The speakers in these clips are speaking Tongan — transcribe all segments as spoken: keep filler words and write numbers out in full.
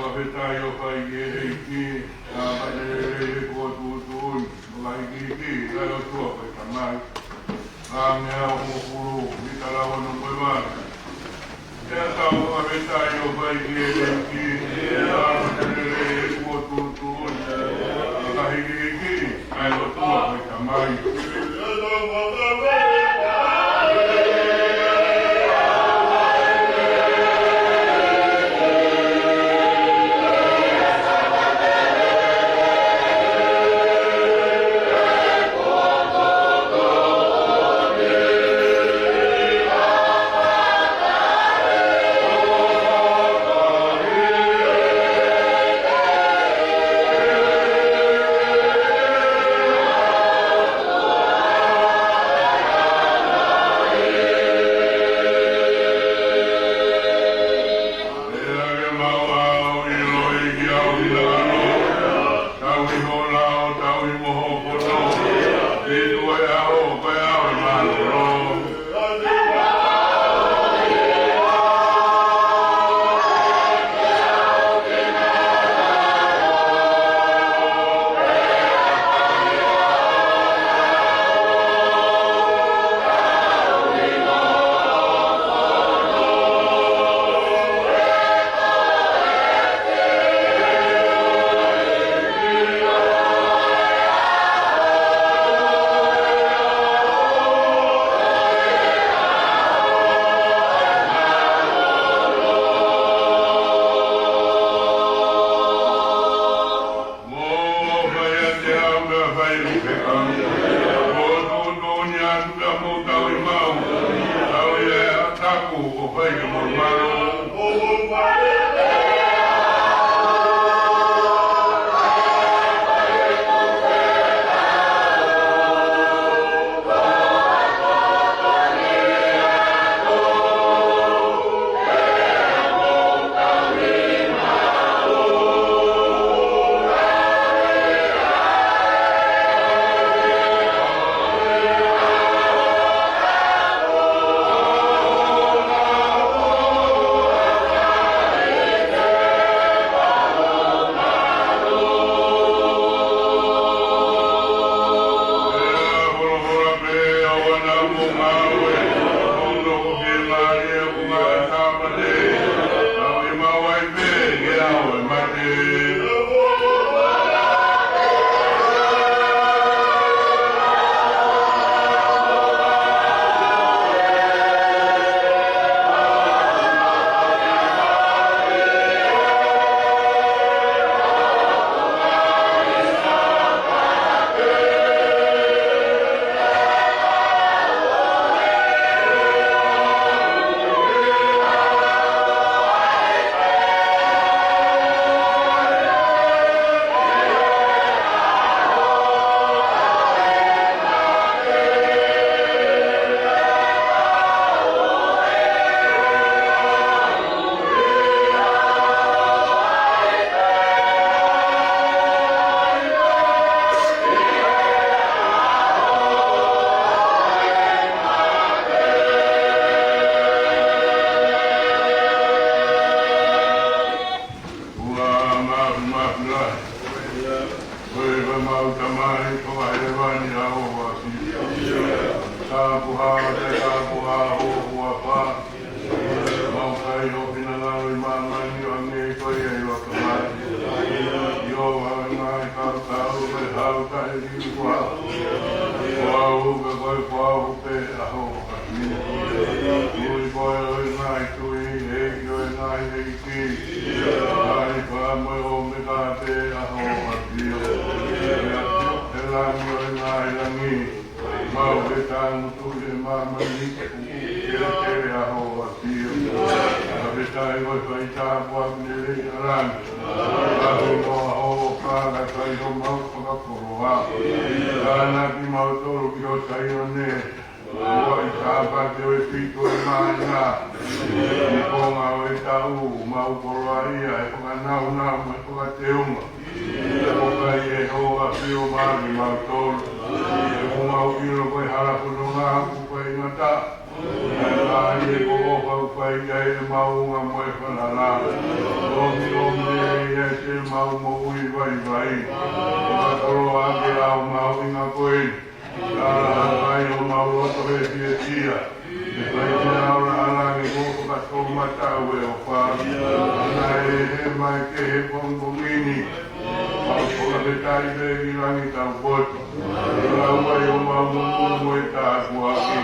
Fakafetaʻi ʻoku fai ki he ʻEiki, ʻa e pate lelei he kuo tuʻutuʻuni, ʻo ka hikihiki, ʻa e ʻOtua ko e Tamai. Langi ʻa e hongofulu, mita lava no ko e vale. Pea tau fakafetaʻi ʻoku fai ki he ʻEiki, ʻa e pate lelei he kuo tuʻutuʻuni, ʻo ka hikihiki, ʻa e ʻOtua ko e Tamai. Mo fai ʻa e ʻaho pea fai ʻi he fekau. Mo tuʻutuʻuni atu pea mo tauhi maʻu. Tauhi ʻa e tapu ʻoku fai ke mo malu. Ua mafimafi lahi. Ko e ʻEiki ko homau Tamai, ko e hēvani ʻa hoʻo ʻafio. Tāpuhā, tāpuhā ho huafa. Mau kai ho finangalo ʻi māmani ʻo hangē ko ia ʻi loto mai. ʻIo, ʻa e ngaahi kautau, ʻa e hau tahi ʻi ua. Ko au pē, ko e, ko au pē ʻa hoʻo ʻafio. Tui koe ʻo e ngaahi tui, ʻEiki ʻo e ngaahi ʻeiki. Ngaahi ʻAlifa mo e ʻOmeka pē ʻa hoʻo ʻafio. Pea ʻafio he langi ʻo e ngaahi langi. Mau ke tangutu ʻi māmani ke puke ke ʻa hoʻo ʻafio. Fakafetaʻi ko e fai tāpuaki lelei ʻa langi. Ahu mo ʻa hoʻo kākaaʻi homau fakakoloa. Tānaki mautolu ki ho Saione. Ua ʻi Sāpate ʻo e fitu ʻo e māhina. ʻI he konga ʻo e taʻu, mau koloaʻia ʻe he fakanaunau mo e fakateunga. ʻOku ʻikai ʻe hoʻo ʻafio maʻa kimautolu. ʻOku mau ʻilo ko e hala fononga ʻoku ʻikai ngata. ʻAi mālie ko ʻofa ʻoku fai ʻi ai ʻemau unga mo e falala. ʻOmi ʻomi ʻe ʻi ai ʻemau moʻui vaivai. Fakakoloa ʻaki ʻa homau ʻuhinga ko eni. Ka ʻai homau loto he fiefia. ʻE fai pē ʻa e ola ʻa langi mo fakatomatau ʻe ʻofa. Naʻe ʻi he mai ke he pongipongi ni. Mau fakafetaʻi pē ki langi taupotu. ʻE lau ai homau monū mo e tāpuaki.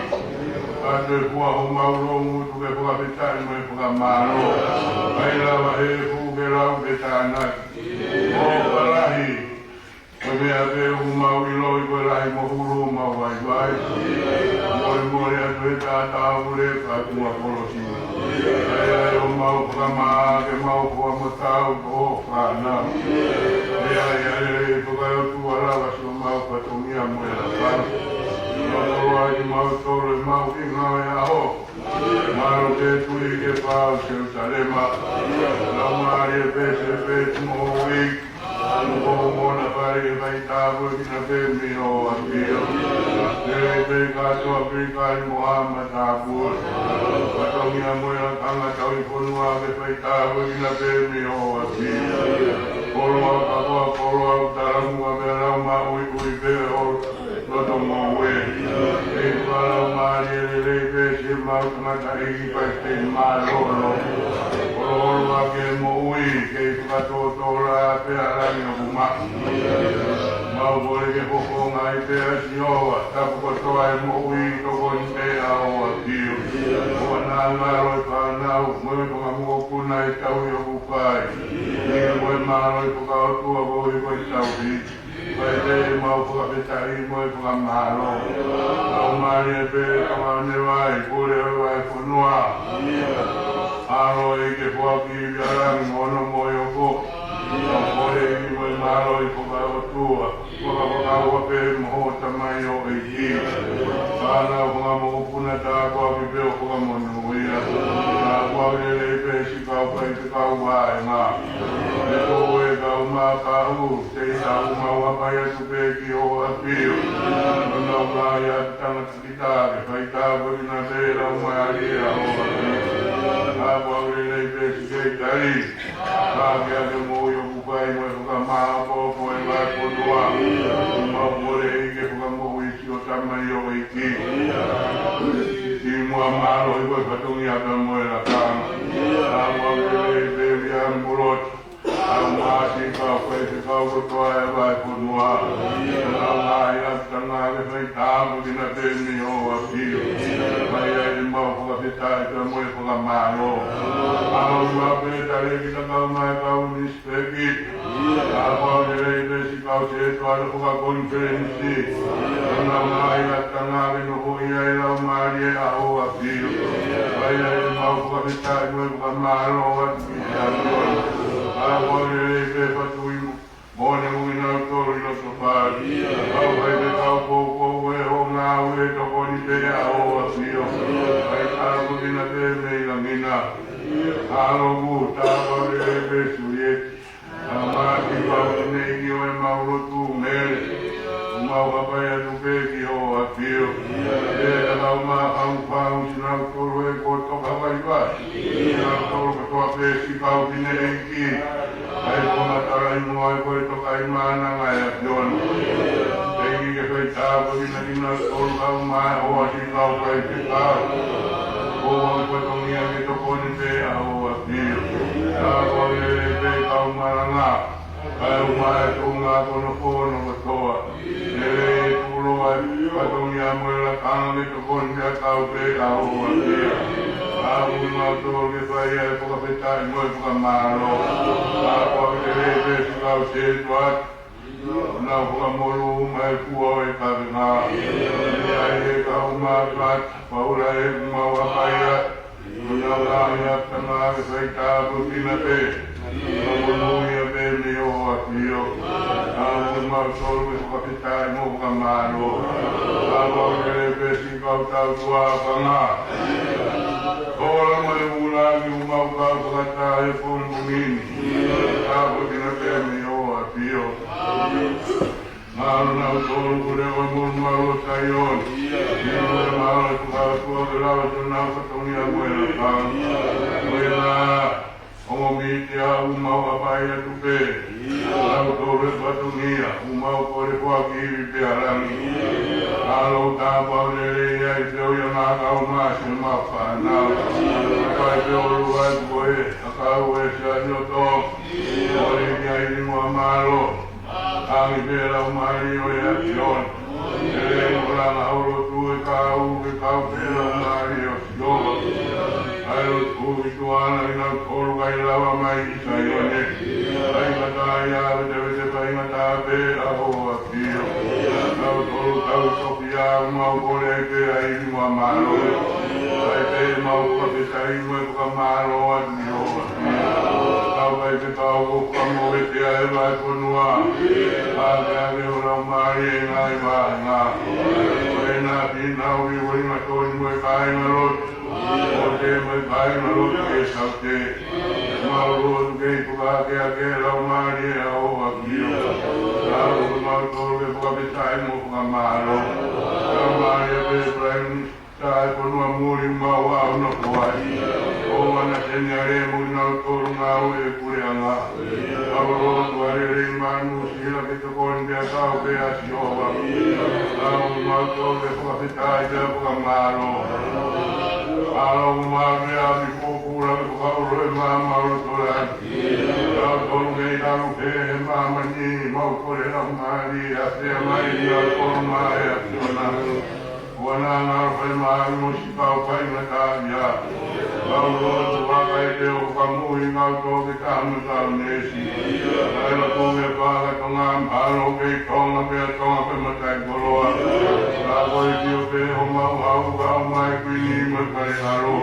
Ka toe fua homau loungutu ke fakafetaʻi mo e fakamālō. ʻAi lava he fuʻu ke lau ke tānaki. ʻOfa lahi. Ko e meʻa pē ʻoku mau ʻiloʻi ko e lahi mo hulu homau vaivai. Molemole atu he taʻataʻa ʻoku lepa atu ʻa kolosi. ʻAi ai homau fakamā ke mau fua mo tau ko ho fānau. ʻAi ai ʻa e lelei fakaʻotua lava siʻomau fatongia mo e lakanga. Mau koloa ʻi mau tolo ʻemau ʻuhinga ʻo e ʻaho. Mālō ke tuli ke pau Selusalema. Laumālie pē se pē tumo ui. Ko mona fale ke fai tāpuekina pē mei ho ʻafio. Lelei pē kātoa pē kali mo hama tāpue. Fatongia mo e lakanga tauʻi fonua ke fai tāpuekina pē mei ho ʻafio. Koloa kakoa koloa ʻoku talamuʻa pē lau maʻuiʻui pē ʻo loto mo ue. ʻEiki fakalaumālie lelei pē siʻemau tangataʻeiki Palesiteni Mālōlō. Holoholo ʻaki e moʻui, kei fakatōtō la pē ʻa langi ʻoku maʻu. Mau kole ke fofonga ai pē ʻa Sihova, tapu kotoa e moʻui tokoni pē ʻa ho ʻafio. ʻOua naʻa ngalo e fānau, mo e fanga mokopuna e tauhi ʻoku fai. ʻI he ko e mālō e fakaʻotua koeʻuhi ko e tauhi. Fai pē ʻemau fakafetaʻi mo e fakamālō. Laumālie pē Tamai Neva ʻi pule ʻo e vahefonua. Mālō ʻEiki ke foaki ivi ʻa langi mo hono moʻui ʻoku. Mau kole ʻEiki mo e mālō e fakaʻotua. Fakafakaua pē mo ho tamaioʻeiki. Fānau fanga mokopuna tāpuaki pē ʻo fakamonūʻia. Tāpuaki lelei pē siʻi kau faifekau vaenga. Pea ko e kau makaʻu, tei tau mau hapai atu pē ki ho ʻafio. Ko nau ngaahi atu tangata kita ke fai tāpuekina pē laumālie ʻa ho ʻafio. Tāpuaki lelei pē siʻi kei tali. Ka ke ake moʻui ʻoku fai mo e fakamāʻopoʻopo e vahefonua. Mau kole ʻEiki ke fakamoʻui siʻo tamaioʻeiki. Siʻi muʻa mālohi ko e fatongia pea mo e lakanga. Tāpuaki lelei pē Viliami Pulotu. Kau mā siʻi kau faifekau kotoa e vahefonua. Kau ngaahi atu tangata ke fai tāpuekina pē mei ho ʻafio. Fai ai ʻemau fakafetaʻi pea mo e fakamālō. Kau mā pē tale kita kau mā e kau misi peki. Tāpuaki lelei pē siʻi kau sētuata fakakonifelenisi. Kau ngaahi atu tangata ke nofo ʻi ai e laumālie ʻa ho ʻafio. Fai ai ʻemau fakafetaʻi mo e fakamālō atu ki he ʻAfiona. Tāpuaki lelei pē Fatui mo Mone mo kinautolu ʻi loto fale. Kau faifekau poupou ʻi he ngāue tokoni pē ʻa ho ʻafio. Fai tāpuekina pē mei langi na. Kaloku, tāpuaki lelei pē Sulieti. Kau mā siʻi kau kineʻeiki ʻo ʻemau lotu Mele. Mau hapai atu pē ki ho ʻafio. Pea kau mā fangufangufanga kinautolu ʻoku toka vaivai. Kinautolu kotoa pē siʻi kau kineʻeiki. ʻAi ko e matala ʻi muʻa ʻi ko e toka ʻi mānanga ʻa e ʻAfiona. ʻEiki ke fai tāpuekina kinautolu kau mā ʻo siʻi kau faifekau. Ko e fatongia ke tokoni pē ʻa ho ʻafio. Tāpuaki lelei pē kau malanga. Kau mā e tuʻunga kono kono kotoa. Lelei e tuʻuloa e fatongia mo e lakanga ke tokoni pea kau pē ʻa ho ʻafio. Kau mā tolu ke fai ai e fakafetaʻi mo e fakamālō. Tāpuaki lelei pē siʻi kau sētuata. Nau fakamonū mai e fua ʻo e kavenga. ʻI ai e kau mā kata, Paula e mau hapai atu. Ko nau ngaahi atu tangata ke fai tāpuekina pē. Fakamonūʻia pē mei ho ʻafio. Kau mā tolu ke fakafetaʻi mo fakamālō. Tāpuaki lelei pē siʻi kau tautua fanga. Ola mai ula ki ʻemau kau fakataha he pongipongi ni. Tāpuekina pē mei ho ʻafio. Mau Nautolu kuo leʻo ʻi muli maʻu ʻo Saione. Inu e mālohi ʻo e ʻOtua ke lava ʻo nau fatongia mo e lakanga. Ko e na, ongo mītia ʻoku mau ʻapaʻi atu pē. Nautolu e fatongia, ʻoku mau kole foaki ivi pea langi. ʻAlo tāpuaki lelei ai pē ʻo ia ngāue ʻa e māsi mo e fānau. Kae pē ʻoku lua atu ko e, ʻa e kau e Siasi ʻo Tonga. Kole ki ai ʻi muʻa mālō. Tangi pē Laumālie ʻo e ʻAfiona. Lelei mo langa ʻo lotu e kau ke kau pē Laumālie ʻo Sihova. ʻAi lotu ki tuʻa na ʻi nautolu ʻikai lava mai ʻi Saione. ʻIkai ngata ai ʻa e vetevete, ʻikai ngata pē ʻa hoʻo ʻAfio. Nautolu kau toki ʻoku mau kole ai pē ʻi muʻa mālō. ʻAi pē mau fakafetaʻi mo e fakamālō atu ʻi hoʻo ʻAfio. Kau ai pē kau ʻoku ka mo e te ai vahefonua. Pāke ake ho Laumālie ʻi he ngaahi vāhenga. Ko e na pina ui ui ma toni mo e kāinga lotu. ʻO te mo e kāinga lotu ʻi he Saute. Mau lotu ke ʻi tuka ake ake Laumālie ʻa hoʻo ʻAfio. Kau ʻoku mau tolu ke fakafetaʻi mo fakamālō. Laumālie pē Prime Minister ʻa e fonua muli mau ʻaonga ko ai. ʻO mana teni ale mo ʻi nautolu ngāue e puleʻanga. Kau lotu ʻa lelei maʻa Nuʻusila ke tokoni pea kau pē ʻa Sihova. Kau ʻoku mau tolu ke fakafetaʻi pea fakamālō. ʻAlo ʻoku mau pea ʻapi pōpula ke fakaulo e maama ʻo Lotolani. Kau tolu mei talu pē he māmani mau kole Laumālie ʻa pea mai ʻi ʻa tolu mai ʻa Siona. Kuo na ngalo fai mai mo si kau fai ngata ia. Kau lotu ʻa kai te o kamui ngau tō ke tamu tau nesi. Kai lotu ke paka Tonga mahalo kei Tonga pea Tonga ke matai koloa. Ka ko e kio pē ho mau hau kau mai Kuini mo e kale ʻalo.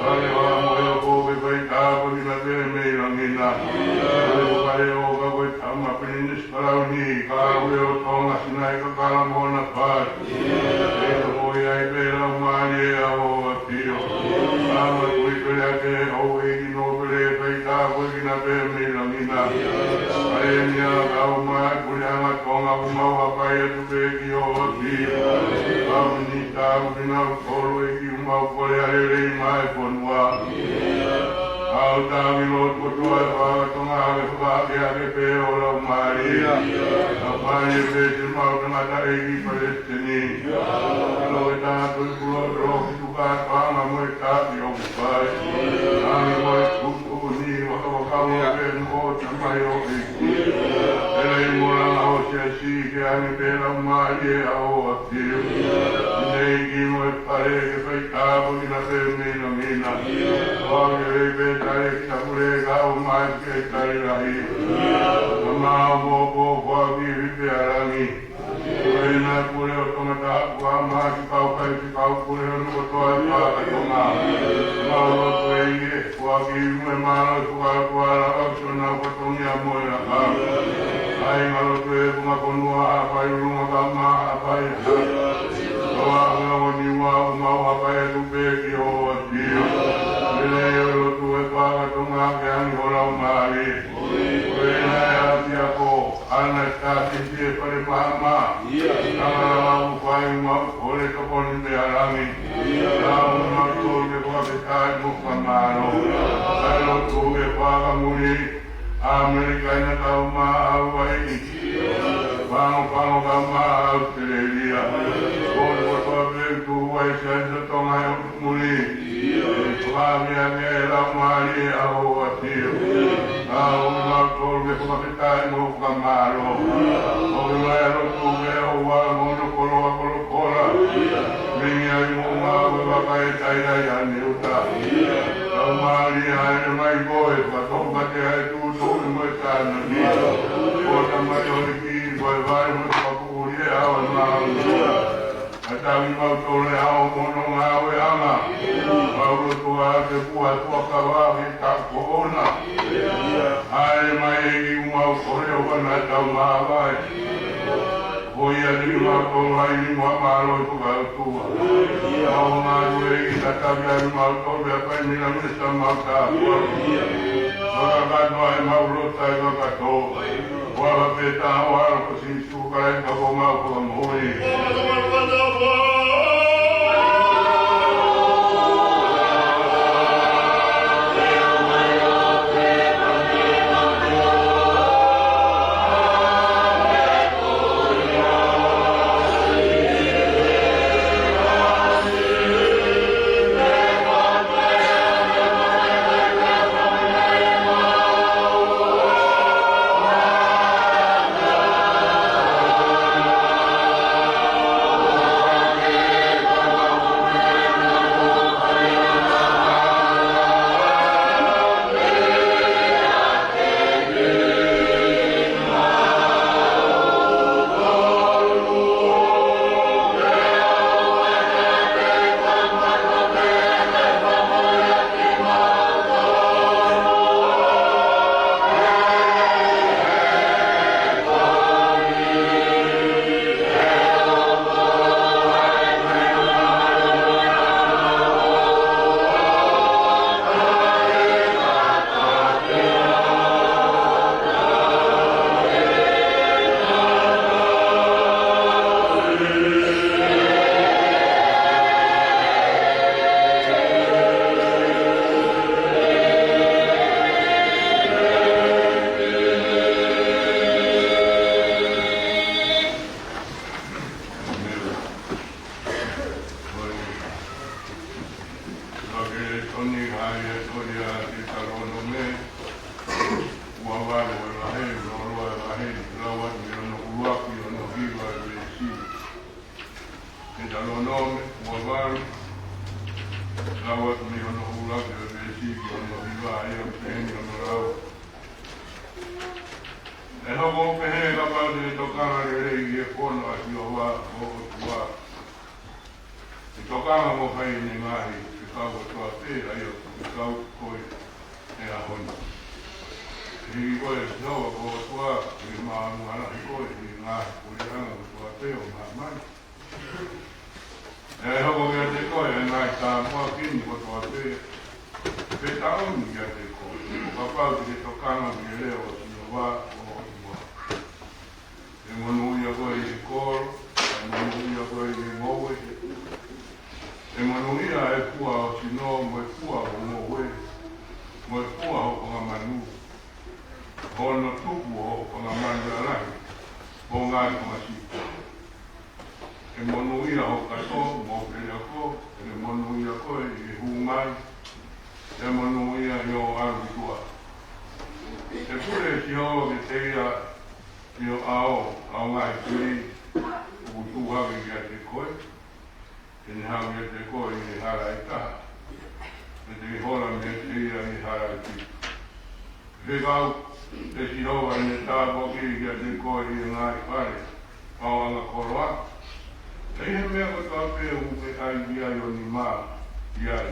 Kale hoa mo e oko ke fai tāko ki na pē mei langina. Kale o ka ko e tama Pilinisi Kalauni, ka ue ʻo Tonga Sinai ka kala mo na pai. ʻE ka ko ia ʻi pē Laumālie ʻa hoʻo ʻAfio. Ka ma kui pele ake ʻo e ki no pele fai tāko ki na pē mei langina. Ka e mea kau mai puleʻanga Tonga ʻoku mau ʻapaʻi atu pē ki hoʻo ʻAfio. Ka minisitā ʻoku pina ʻoku kolo e ki ʻoku mau kole ʻa lelei mai fonua. Kau tangi lotu kotoa e faka Tonga ke fakaakeake pē ho Laumālie. Laumālie pē siʻemau tangataʻeiki Palesiteni. Lo e tātui kulo lo ki tuka ʻa Tonga mo e taki ʻoku fai. Tangi mo e tuʻutuʻuni vakavakau pē mo tamai ʻo ʻEiki. Lelei mo langa ho Siasi ke ange pē Laumālie ʻa hoʻo ʻAfio. ʻI he ʻEiki mo e pale ke fai tāko ki na pē mei langina. Kau ke lei pē tale ki na pule ka o mai ke tali lahi. Ka mau mo ko kua ki vi pea langi. Ko e na pule ʻo Tonga ta kua ma ki kau kai ki kau pule ʻo nuko toa e faka Tonga. Mau lotu e ie kua ki vi mo e mālō e faka kua lava ki sona fatongia mo e laka. ʻAi ngalo tu e kunga konua ʻapai ulunga ka ma ʻapai. Toa ʻoku ʻi Niua ʻoku mau ʻapaʻi atu pē ki hoʻo ʻAfio. Lelei ʻo lotu e faka Tonga ke angi ho Laumālie. Ko e na e ʻapiako, ana ta te te fale maama. Tama lava ʻoku fai mau kole tokoni pea langi. Kau mau tolu ke fakafetaʻi mo fakamālō. Kai lotu ke fakamuli. ʻAmelika ʻi na kau ma Hauaiʻi. Pango pango kau ma ʻAositelēlia. Kole kotoa pē tuʻu ai Siasi ʻo Tonga ʻi ʻoku muli. Fakaakeake Laumālie ʻa hoʻo ʻAfio. Kau mau tolu ke fakafetaʻi mo fakamālō. ʻOku mau lotu ke ʻoua mo hono koloa kolokola. Mingi ai mo mau e vakai tai ai ane uta. Laumālie haere mai koe, fakatokate ai tuʻutuʻuni mo e tānaki. Ko tamai ʻo e ki, ko e vai mo e fakapukuli e ʻao e mau. Ka tangi mau tole ʻao mo hono ngāueʻanga. Mau lotu ʻa ke pua tua kava ke ta koona. Haere mai e ki ʻoku mau kole ʻo ka na tau māvae. Ko ia te mau tolo ai ni mua mālō e fakaʻotua. ʻAo ngāue i tatavi ai mau tolo e pai mila mila sa mau tāpua. Ora katoa ʻemau lotu ʻa kakato. Ua pē taha ʻo ʻAlo ko Sīsū Kalaisi ko homau Fakamoʻui. Ko e tohi ʻa Teutalōnome, ua valu ʻo e vahe, ua ua ʻo e vahe, lau atu mei hono ʻuluaki ki hono hiva ʻo e veesi. Teutalōnome, ua valu, lau atu mei hono ʻuluaki ʻo e veesi ki hono hiva, ʻa ia ʻoku pehē ni hono lau. ʻE hoko ʻo pehē kapau te ke tokanga lelei ki he fono ʻa Sihova ko ho ʻOtua, ʻe tokanga mo fai ʻene ngaahi fekau kotoa pē ʻa ia ʻoku fekau koe he ʻaho ni. ʻE hiki koe ʻe Sihova ko ho ʻOtua, ʻe māʻolunga lahi koe ʻi he ngaahi puleʻanga kotoa pē ʻo māmani. ʻE hoko kiate koe ʻa e ngaahi tāpuaki ni kotoa pē, pea taʻomi kiate koe, ʻo kapau te ke tokanga ki he leʻo ʻo Sihova ko ho ʻOtua. ʻE monūʻia koe ʻi he kolo, ʻe monūʻia koe ʻi he ngoue, ʻe monūʻia e fua ʻo ho sino, mo e fua ʻo ho ngoue, mo e fua ʻo ho fanga manu, hono tupu ʻo ho fanga manu ʻe lahi, ʻo ngaahi fanga sipi. ʻE monūʻia ho kato mo ho feleako, ʻe monūʻia koe ʻi he hū mai, ʻe monūʻia ʻi hoʻo ʻalu ki tuʻa. ʻE pule ʻe Sihova kiate ia ʻi ho ʻao, ʻa ho ngaahi fili ʻoku tuʻu hake kiate koe, te ne haʻu kiate koe ʻi he hala ʻe taha, pea te ke hola meiate ia ʻi he hala ʻe fitu. Fekau ʻe Sihova ʻene tāpuaki kiate koe ʻi he ngaahi fale ʻo ho anga koloa, pea ʻi he meʻa kotoa pē ʻoku ke ʻai ki ai ho nima ʻi ai.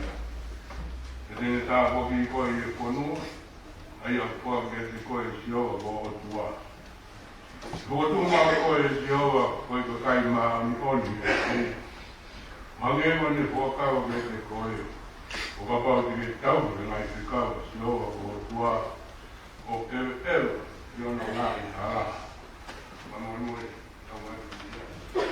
Pea te ne tāpuakiʻi koe ʻi he fonua ʻa ia ʻoku foaki kiate koe ʻe Sihova ko ho ʻOtua. Fokotuʻu maʻu koe ʻe Sihova ko e kakai māʻoniʻoni ʻi he ʻaho ni, ʻo hangē ko ʻene fuakava kiate koe, ʻo kapau te ke tauhi ʻa e ngaahi fekau ʻa Sihova ko ho ʻOtua, ʻo ʻeveʻeva ʻi hono ngaahi hala. Manono e, tau mai ki ai.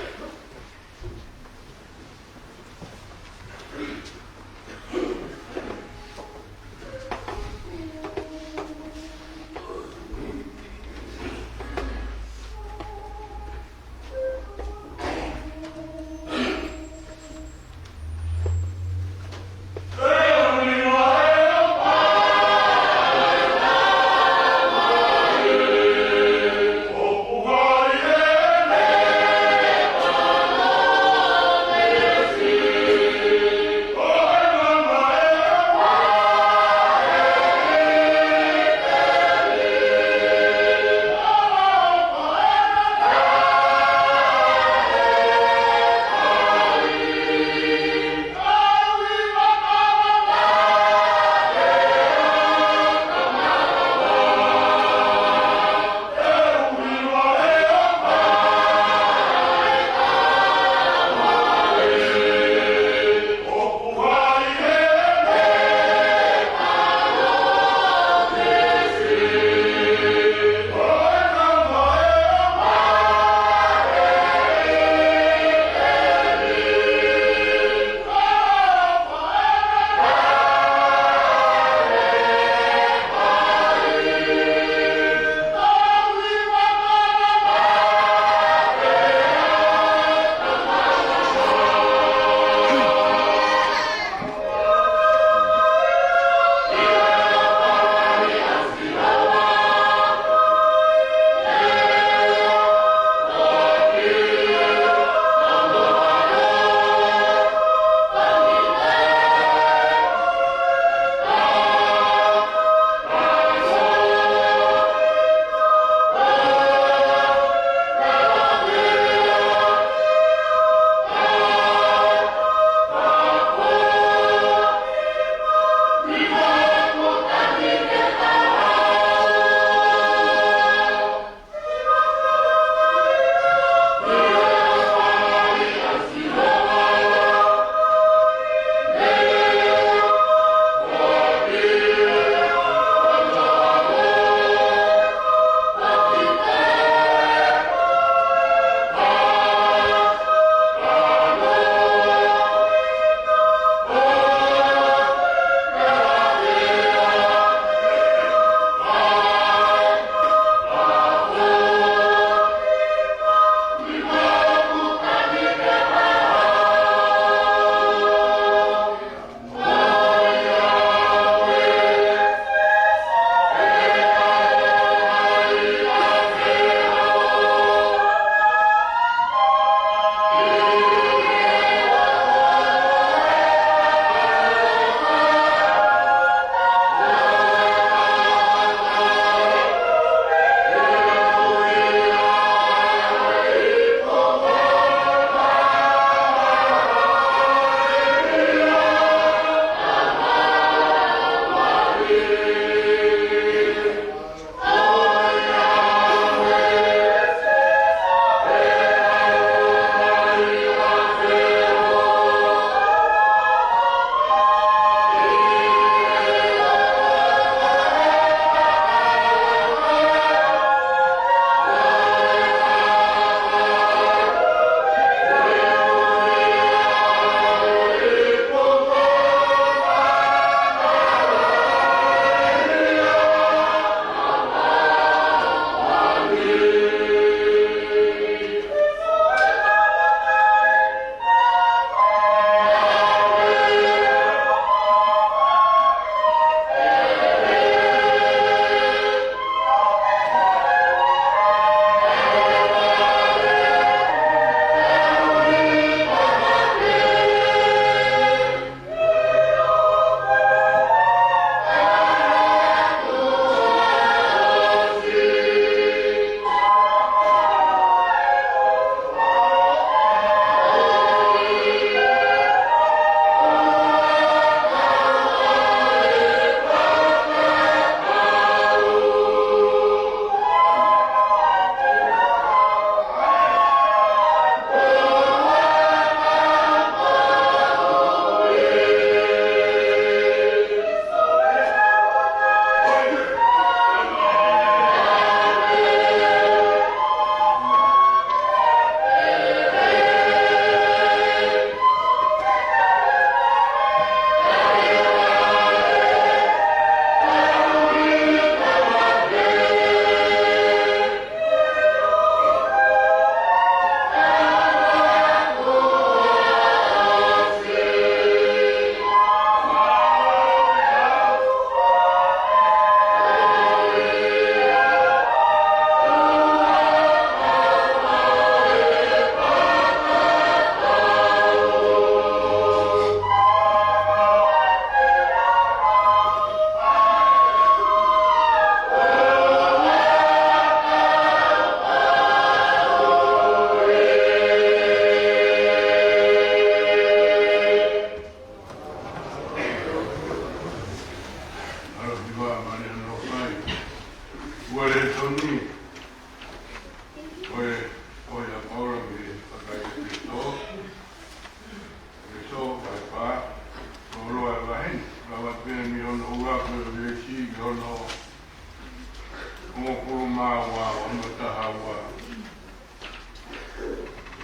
Mā ua, ono taha ua.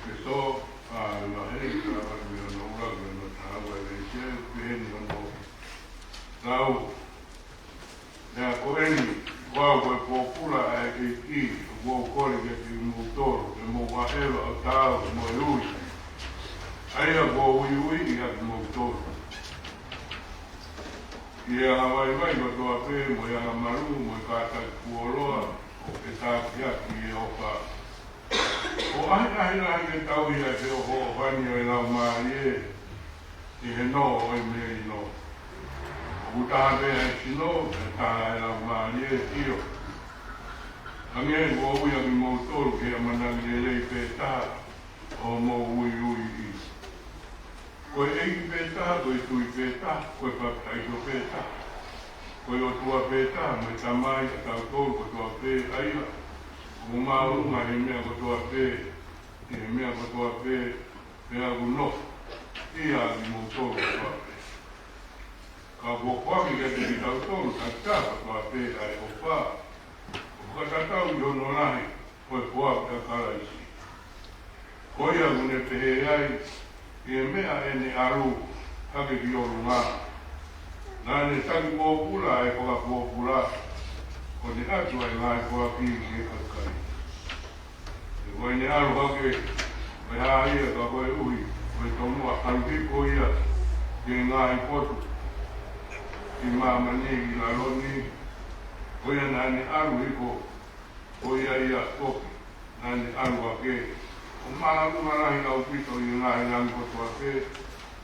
Ke so, a, ma he, ka, a, mi ono ua, mi ono taha ua, le se, peheni ono. Lau, ʻa ia ko eni, ko au ko e pōpula ʻa e ʻEiki, ʻoku ou kole kiate kimoutolu, ke mou ʻaʻeva ʻo taau mo e ui. ʻA ia kuo uiuiʻi ʻa kimoutolu. ʻI he anga vaivai kotoa pē, mo e anga malū, mo e kātaki fuoloa, ʻo ke tākiekina ʻa e ʻofa. ʻO ʻahiʻahi lahi ke tauhi ʻa e feʻofoʻofani ʻo e laumālie, ʻi he nō ʻo e melino. ʻOku taha pē ʻa e sino, pea taha ʻa e laumālie, ʻio. Hangē kuo ui ʻa kimoutolu ki he ʻamanaki lelei pē taha, ʻo mou uiuiʻi. Ko e ʻEiki pē taha, ko e tui pē taha, ko e papitaiso pē taha. Ko e ʻOtua pē taha, mo e Tamai ʻatautolu kotoa pē, ʻa ia ʻoku māʻolunga he meʻa kotoa pē, ʻi he meʻa kotoa pē, pea ʻoku nofo ʻiate kimoutolu kotoa pē. Ka kuo foaki kiate kitautolu, takitaha kotoa pē, ʻa e ʻofa, ʻo fakatatau ʻi hono lahi, ko e foaki ʻa Kalaisi. Ko ia ʻoku ne pehē ai, ʻi he meʻa ʻene ʻalu hake ki ʻolunga, naʻa ne taki pōpula ʻa e fakapōpula, ʻo ne ʻatu ʻa e ngaahi foaki ki he kakai. He ko ʻene ʻalu hake, ʻo hā ia ka koeʻuhi ko e tomuʻa ʻalu hifo ia ki he ngaahi potu ʻi māmani ʻi lalo ni, ko ia naʻa ne ʻalu hifo, ko ia ia foki naʻa ne ʻalu hake, ʻo māʻolunga lahi ʻaupito ʻi he ngaahi langi kotoa pē,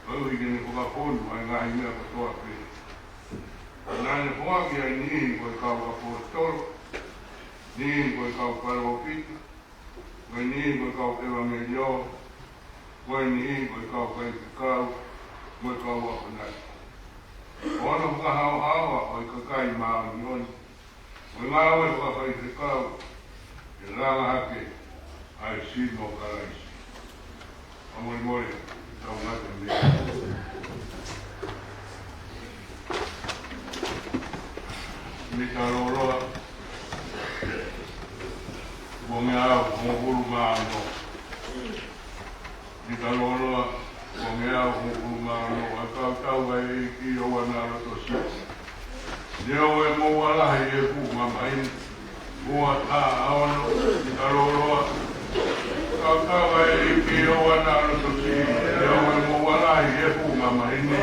koeʻuhi ke ne fakafonu ʻa e ngaahi meʻa kotoa pē. Naʻa ne foaki ʻa e niʻihi ko e kau ʻaposetolo, niʻihi ko e kau palōfita, mo e niʻihi ko e kau ʻevangeliō, mo e niʻihi ko e kau faifekau, mo e kau akonaki. Ko hono fakahaohaoa ʻo e kakai māʻoniʻoni, mo e ngāue fakafaifekau, ke langa hake ʻa e sino ʻo Kalaisi. Fakamolemole, tau ngata mei ai. Mita Lōloa, uangeau hongofulu mā ono. Mita Lōloa, uangeau hongofulu mā ono, ʻa e kau tau ʻa e ʻEiki ʻo ʻAna Loto Siʻi. Neongo ʻemau ʻalu lahi he fuʻu mamahi ni. Ua taha ono, Mita Lōloa. Kau tau ʻa e ʻEiki ʻo ʻAna Loto Siʻi. Neongo ʻemau ʻalu lahi he fuʻu mamahi ni.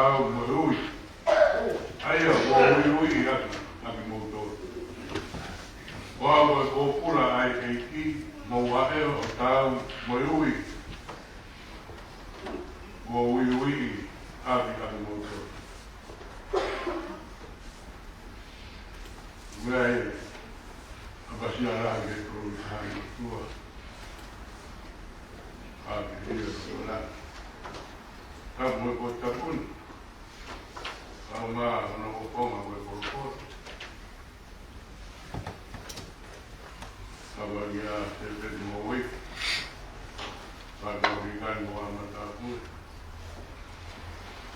taau mo e ui. ʻA ia, ʻoku ou uiuiʻi ʻaki, ʻaki kimoutolu. Ko au ko e pōpula ʻa e ʻEiki, mou vaʻe ʻo taau mo e ui. ʻOku ou uiuiʻi ʻaki, ʻaki kimoutolu. Meʻa ia, ʻa Pasiala ke kuru i hai tua. ʻA ke ia kula. Tapu mo e potu tapu ni. Kau ma ono ko konga ko e kolokolo. Kau ma ia te te mo wei. Kau ma ki kani mo ama tapu.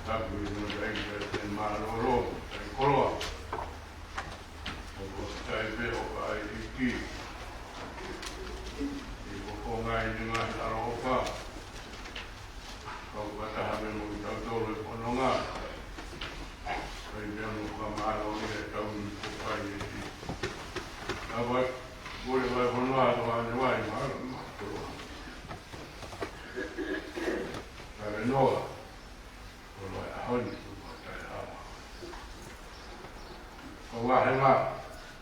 Tapu mo e ai te te mālōlō, ai koloa. ʻOku ʻikai pē ʻo ka ai ʻEiki. ʻI ko ko ngai ni ngai ʻaloʻofa. Kau fakataha mo kitautolu he fononga. Kai pē ʻoku ka mālō ia tau ni ko kai ʻEiki. Kau ai, kole vai fononga to ane vai ma, ma, koloa. Kau e noa. Ko e ʻaho ni, ko e ʻaho ni. Ko e vāhenga,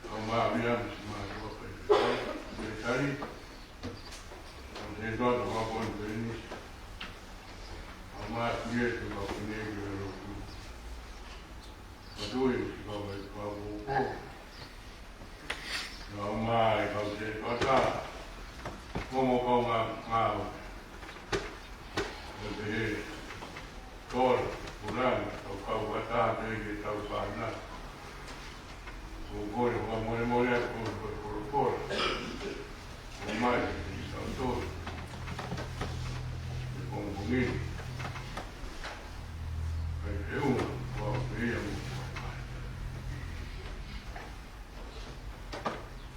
ko e māvia, misi mātua, ko e tali. Ko e tali, ko e konipeni. Ko e mātua, ko e konipeni, ko e lotu. Ko e tui, ko e, ko e, ko e, ko e. Naʻa mai kau te kata. Mo mo kau ngā, ngāue. Mo te he tōra, purana, kau kau kata te ke tau pāna. Ko kore, ko mole mole, ko, ko, ko, ko. Ko mai, ki tau tōra. Ko, ko, ko, ko. Kai te unga, ko, ko, ia mo.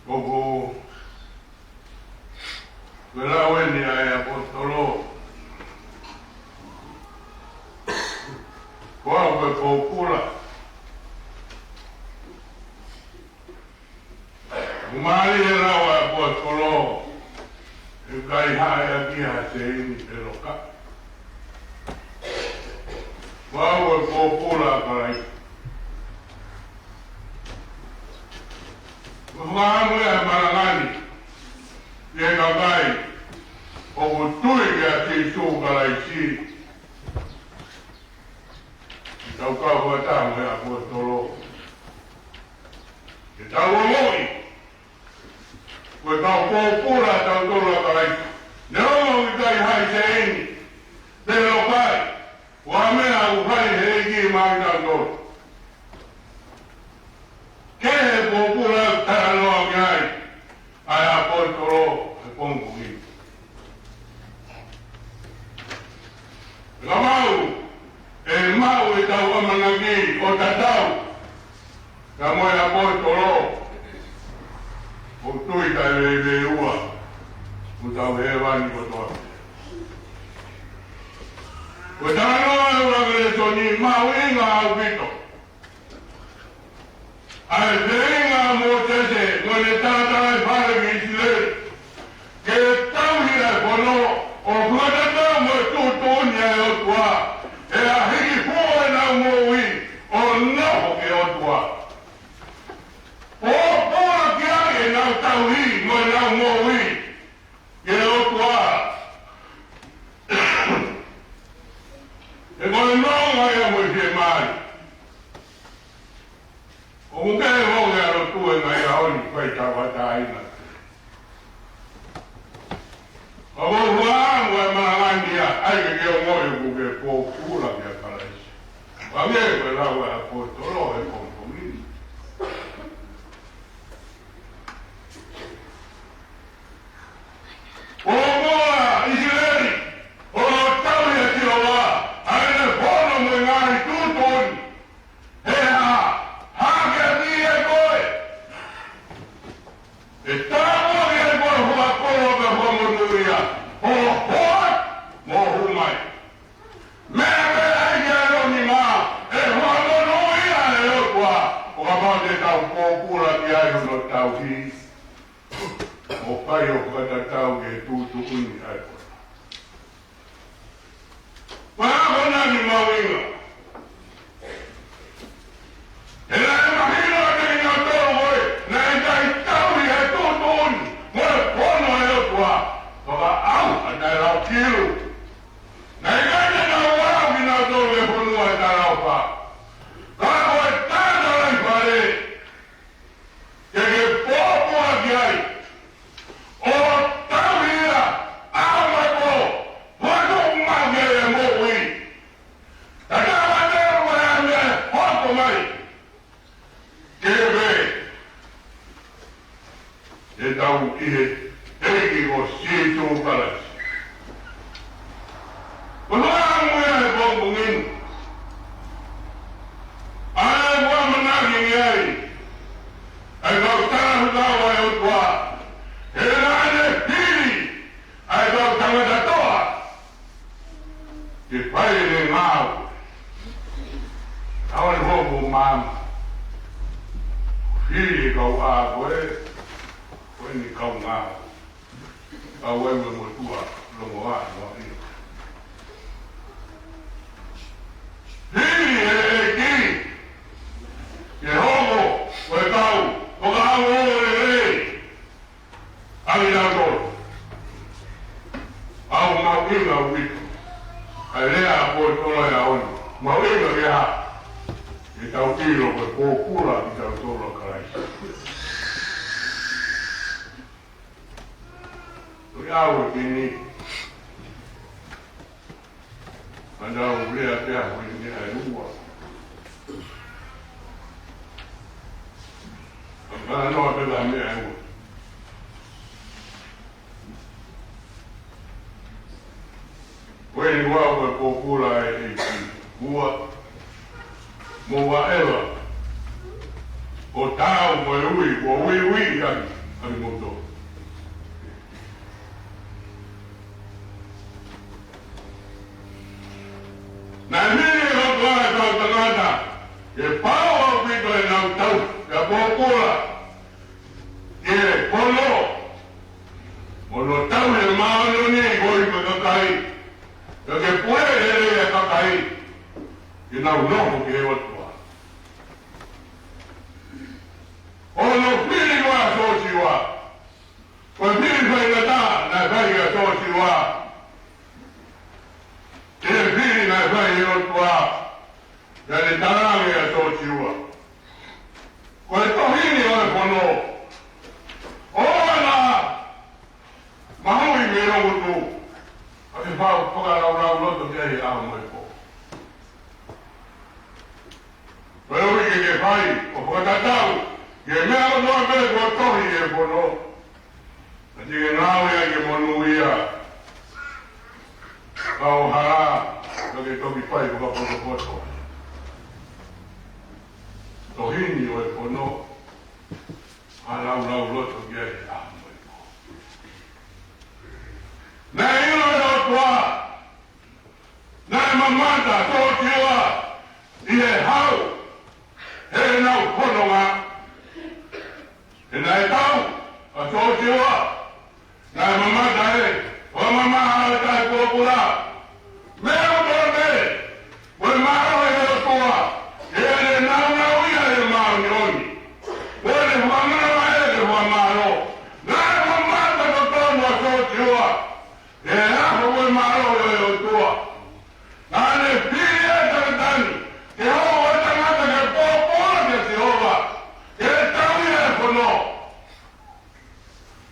ʻOku, ko e lau eni ʻa e ʻaposetolo. Ko au ko e pōpula. ʻOku mālie e lau ʻa e ʻaposetolo. ʻE ʻikai haʻi ʻaki ha seini pe loka. Ko au ko e pōpula ʻa Kalaisi. Ko e fakaʻamu ia ʻa e malanga ni, ʻi he kakai ʻoku tui kia Sīsū Kalaisi. Ke tau kau fakataha mo e ʻaposetolo. Ke tau ongoʻi ko e kau pōpula tautolu ʻa Kalaisi. Neongo ʻoku ʻikai haʻi seini pe loka, ko e meʻa ʻoku fai ʻe he ʻEiki maʻa kitautolu. Ko e pōpula ʻoku talanoa ki ai ʻa e ʻaposetolo he pongipongi ni. Ka mau, ʻe maʻu ʻetau ʻamanaki ʻo tatau pea mo e ʻaposetolo, ʻo tui taʻeveiveiua, ʻo tau hēvani kotoa. Ko e talanoa ʻa e Lēsoni mahuʻinga ʻaupito. ʻA e feinga ʻa Mōsese mo ʻene talatalaifale ki ʻIsileli ke tauhi ʻa e fono ʻo fakatatau mo e tuʻutuʻuni ʻa e ʻOtua, ʻe hiki hua ʻenau moʻui ʻo nofo ki he ʻOtua. Pōpula ki ai ʻenau tauhi mo ʻenau moʻui ki he ʻOtua. He ko e nonga ia mo e fiemālie. ʻOku ke ʻoange ʻa e lotu ʻi he ngaahi ʻaho ni, fai tauʻatāina. Ka ʻoku ou fakaʻamu ʻa e malanga ni ia, ʻai ke ke ongoʻi ʻoku ke pōpula kia Kalaisi. Hangē ko e lau ʻa e ʻaposetolo he pongipongi ni. ʻO moa ʻIsileli, ʻo tauhi ʻa Sihova, ʻa ʻene fono mo e ngaahi tuʻutuʻuni. He ʻe hā, hake ʻaki ʻe koe. ʻE tāpuaki ʻe koe ʻi ho kolo pea mo ho monūʻia, ho hoa mo ho hū mai. Meʻa pē ʻa e ʻaho ni mā, ʻe fakamonūʻia ʻe he ʻOtua, ʻo kapau te tau pōpula ki ai hono tauhi, ʻo fai ʻo fakatatau ki he tuʻutuʻuni ʻa e ʻOtua. Pea ko e akonaki mahuʻinga, Ke fai ʻene ngāue. Ka ʻoua ʻe hoko ʻo maama. Fili e kau ʻā ko ē, ko eni kau ngāue. Kau ai ʻa e motuʻa, longoaʻa, noa ia. Fili e ʻEiki. Ke hoko, ko e kau, ko e kau ʻo e lelei. ʻA ia ʻoku tau mahuʻinga ʻaupito. ʻA e lea ʻa e ʻaposetolo ʻia ʻOne. Mahuʻinga ke hā. Ke tau ʻilo ko e pōpula kitautolu ʻa Kalaisi. Ko e ʻaho ko eni. Manau lea pea ko e meʻa ʻe ua. Manau pea meʻa ʻe ua. Ko eni ua ko e pōpula ʻa e ʻEiki. Ua. Mo ua eva. Ko tau mo e ui, ko uiuiʻaki, ʻa kimoutolu. Naʻe fili ʻe he ʻOtua ʻa e kau tangata, ke pau ʻaupito ʻenau tauhi, ke pōpula, ke pono, mo hono tauhi ʻa e māʻoniʻoni ʻi he kakai, ke pule ʻa e kakai, ke nau nofo ki he ʻOtua. Ko hono fili ʻa Sosiua, ko e fili faingataʻa naʻe fai ʻe Sosiua. Ko e fili naʻe fai ʻe he ʻOtua, naʻe talaange ʻe Sosiua. Ko e tohi ni ʻo e fono. ʻOua naʻa mahuʻi mei ho ngutu. ʻA ke fai fakalaulauloto ki ai he ʻaho mo e pō. Ko e ʻuhi ke ke fai, ʻo fakatatau ki he meʻa kotoa pē kuo tohi ʻi he fono. Naʻa ke ngāue ai ke monūʻia. Ka ʻo hala, ka ke toki fai fakapotopoto. Tohi ni ʻo e fono, fakalaulauloto ki ai he ʻaho mo e pō. Naʻe ʻilo ʻe he ʻOtua, naʻe mamata ʻa Sosiua ʻi he hau heʻenau fononga. He naʻe tau ʻa Sosiua, naʻe mamata ʻe, ʻo mamata ʻa e pōpula. Meʻa kotoa pē, ko e mālohi ʻa e ʻOtua, ʻi heʻene naunauʻia ʻa e māʻoniʻoni. Ko ʻene fakamālō ʻa e fakamālō. Naʻe mamata totonu ʻa Sosiua. ʻE ʻaho ko e mālohi ʻo e ʻOtua. Naʻa ne fili ʻa e tangata ni, ke hoko ko e tangata ke pōpula kia Sihova, ke tauhi ʻa e fono.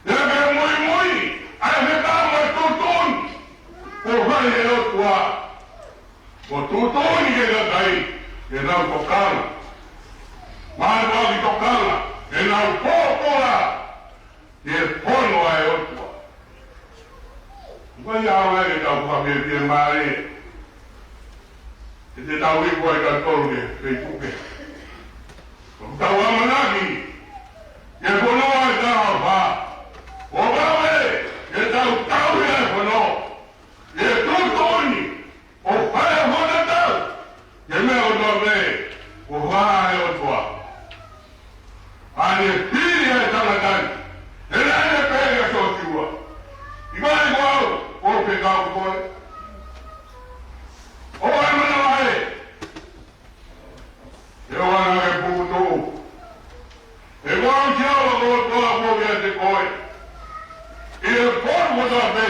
Pea ke muimui, ʻa e fekau mo e tuʻutuʻuni, kuo fai ʻe he ʻOtua. Ko e tuʻutuʻuni ki he kakai, ke nau tokanga. Mātuʻaki tokanga, ke nau pōpula. Ke fono ʻa e ʻOtua. Ko ia ʻoku ʻai ke tau fakafiemālie. Ke te tau iku ai kitautolu ki he Facebook. Ko ʻetau ʻamanaki. Ke fono ʻa e talaʻofa. ʻO vave, ke tau tauhi ʻa e fono. Ke tuʻutuʻuni. ʻO fai ʻa e fakatatau, ke meʻa kotoa pē, kuo fai ʻe he ʻOtua. ʻA ne fili ʻa e tangata ni, he naʻa ne pehē kia Sosiua. ʻIkai ko au, ʻoku ou fekau koe. ʻO ʻai mana lahi. He ʻoua naʻa ke pukutuʻu. He ko au Sihova ko ho ʻOtua ʻoku ʻiate koe. ʻI he potu kotoa pē.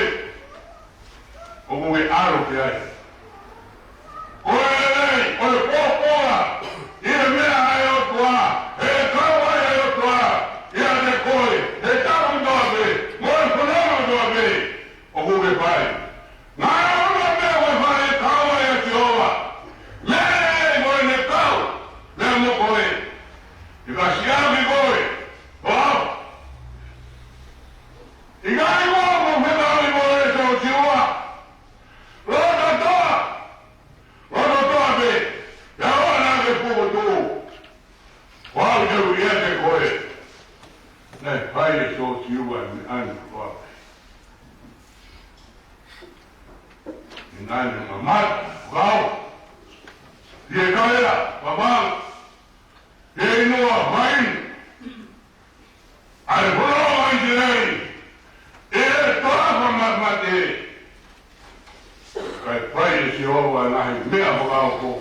ʻOku ke ʻalu ki ai. Ko e lelei, ko e pōpula, ʻi he meʻa ʻa e ʻOtua, he kau ai ʻa e ʻOtua, ʻiate koe, he tapu kotoa pē, mo e fononga kotoa pē, ʻoku ke fai. Ngaahi meʻa kotoa pē ʻoku ke fai, kau ai ʻa Sihova. Meʻa lelei ko ʻene kau, meʻa mo koe. ʻI ka siʻaki koe, ʻo aʻu. ʻIkai ko au ʻoku fekau koe ʻe Sosiua. Loto toʻa. Loto toʻa pē. Ke Naʻa ne mamata, vau. Pea kole, vavau. Pea inu, vainu. ʻA e fonua ʻo ʻIsileli, ʻi he toafa mate. Kae fai ʻe Sihova ʻa e ngaahi meʻa fakaofo.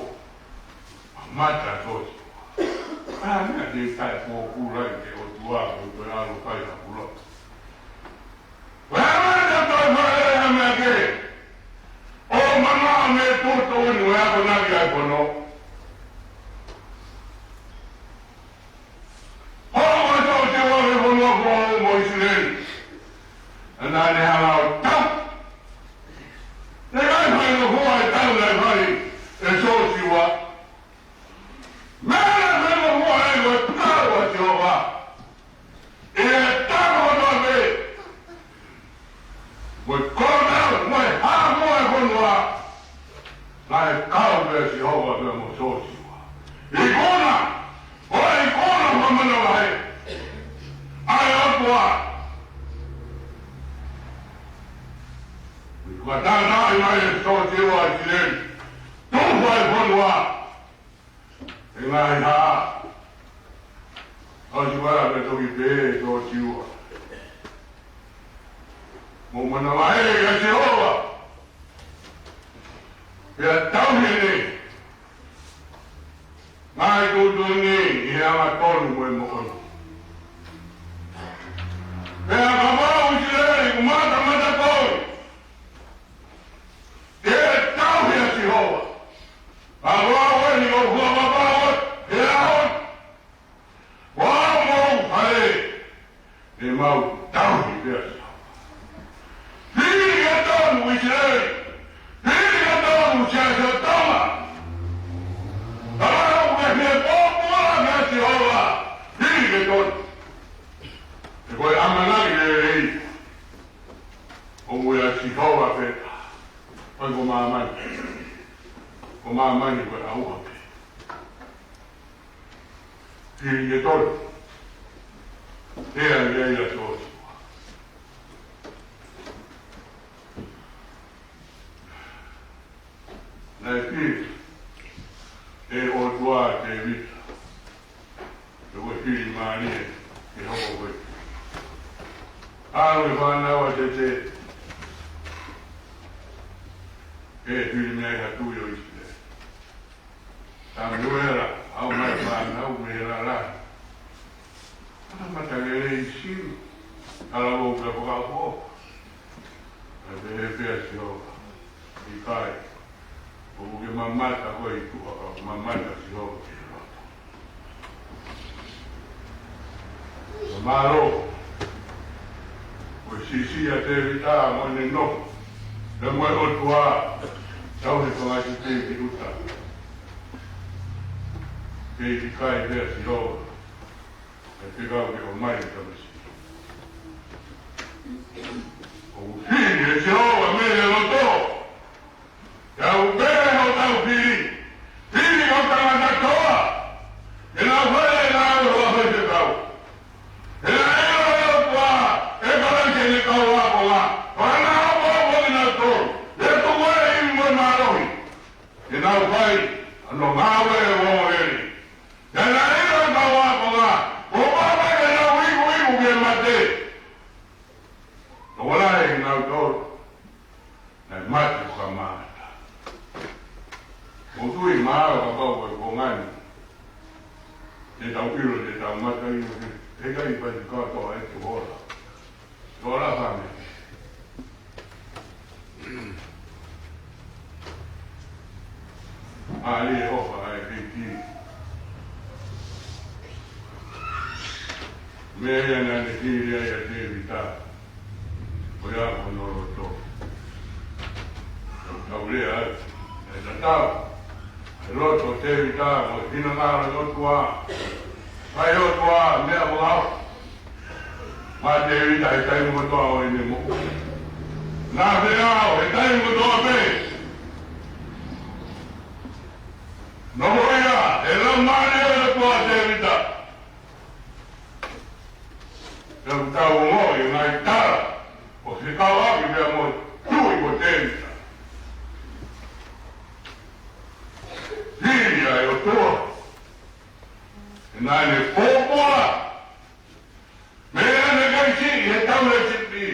Mamata Sosiua. ʻA e meʻa te tai pōpula ʻi he ʻOtua ko e ʻalu fai ha pula. Pea mamata Sosiua ʻi he meʻa kehe. ʻO mamaʻo mei he tuʻutuʻuni ʻo e akonaki ʻa e fono. Hoko ʻa Sosiua ki he fonua foʻou mo ʻIsileli. Naʻa ne hanga ʻo tau. Naʻe ʻikai faingofua e tau naʻe fai ʻe Sosiua. Meʻa naʻe faingofua ai ko e tau ʻa Sihova. ʻI he tau kotoa pē. Mo e kona, mo e hā, mo e fonua. Naʻe kau pē Sihova pea mo Sosiua. Ikuna, ʻo ikuna fakamanavahē ʻa e ʻOtua. Kuo tānaki mai ʻe Sosiua ʻa ʻIsileli. Tufa e fonua. ʻI he ngaahi hā. ʻOsi ua pē toki pehē ʻe Sosiua. Mou manavahē kia Sihova. Pea tauhi ʻene ngaahi tuʻutuʻuni ʻi he angatonu mo e moʻoni. Pea kapau ʻIsileli ʻoku matamata koe, ke tauhi ʻa Sihova. Pea ko au eni ʻoku ou fakapapaʻo he ʻaho ni. Ko au mo hoku fale, te mau tauhi pē ʻa Sihova. Fili ke tonu ʻIsileli. Fili ke tonu Siasi ʻo Tonga. Ka ʻoku ke fie pōpula kia Sihova. Fili ke tonu. He ko e ʻamanaki lelei. ʻOku ʻia Sihova pē. ʻOku ʻikai ko māmani. Ko māmani ko e ʻauha pē. Fili ke tonu. Pea ʻi ai ʻa Sosiua. Naʻe fili ʻe he ʻOtua ʻa Tēvita. Ko e fili mālie ke hoko ko ē. ʻAlu e fānau ʻa Sese ke fili mei ai ha tuʻi ʻo ʻIsileli. Samuela, ʻalu mai e fānau mei he lalahi. Mamata lelei Sihova, talavou pea fakaʻofoʻofa. Naʻe pehē pē ʻe Sihova, ʻikai. ʻOku ke mamata koe ʻi tuʻa, ka ʻoku mamata Sihova ki he loto. Mālō. Ko e siʻisiʻi ʻa Tēvita mo ʻene nofo. Pea mo e ʻOtua. Tau he fanga siʻi tēvita. Ke ʻikai pē ʻa Sihova. ʻE fekau ke ʻomai e tamasiʻi. ʻOku fili ʻe Sihova mei he loto. Pea ʻoku pehē hotau fili. Fili ko e tangata toa. ʻE nau fai e ngāue ʻo e faifekau. ʻE nau ʻilo e ʻOtua, ʻe kalaisi ʻene kau ākonga. ʻO ʻene ʻapoʻapo kinautolu. ʻE tuku e ivi mo e mālohi. ʻE nau fai hono ngāue ʻo e ongoongolelei. ʻE nau ʻilo e kau ākonga. ʻO papa ke nau ikuiku ke mate. Tokolahi kinautolu naʻe mate fakamāmani. Mou tui mahalo kapau ko e konga ni te tau ʻilo te tau mate, ʻikai, ʻikai pasi kātoa e te hola. Te hola fame. Mālie ʻofa ʻa e ʻEiki. Meʻa ia naʻa ne fili ai ʻa Tēvita. Ko ia ko hono loto. Tau lea ai. ʻE tatau. ʻE loto Tēvita mo e finangalo ʻo e ʻOtua. Fai ʻOtua meʻa mo au. Mo Tēvita he taimi kotoa ʻo ʻene moʻui. Naʻa ne ʻalu he taimi kotoa pē. Nofoʻia e Laumālie ʻo e ʻOtua ʻa Tēvita. Pea ʻoku tau ongoʻi e ngaahi tala ʻo fekauʻaki pea mo e tuʻi ko Tēvita. Naʻa ne pōpula mei heʻene kai siʻi he taʻu ʻe sipi.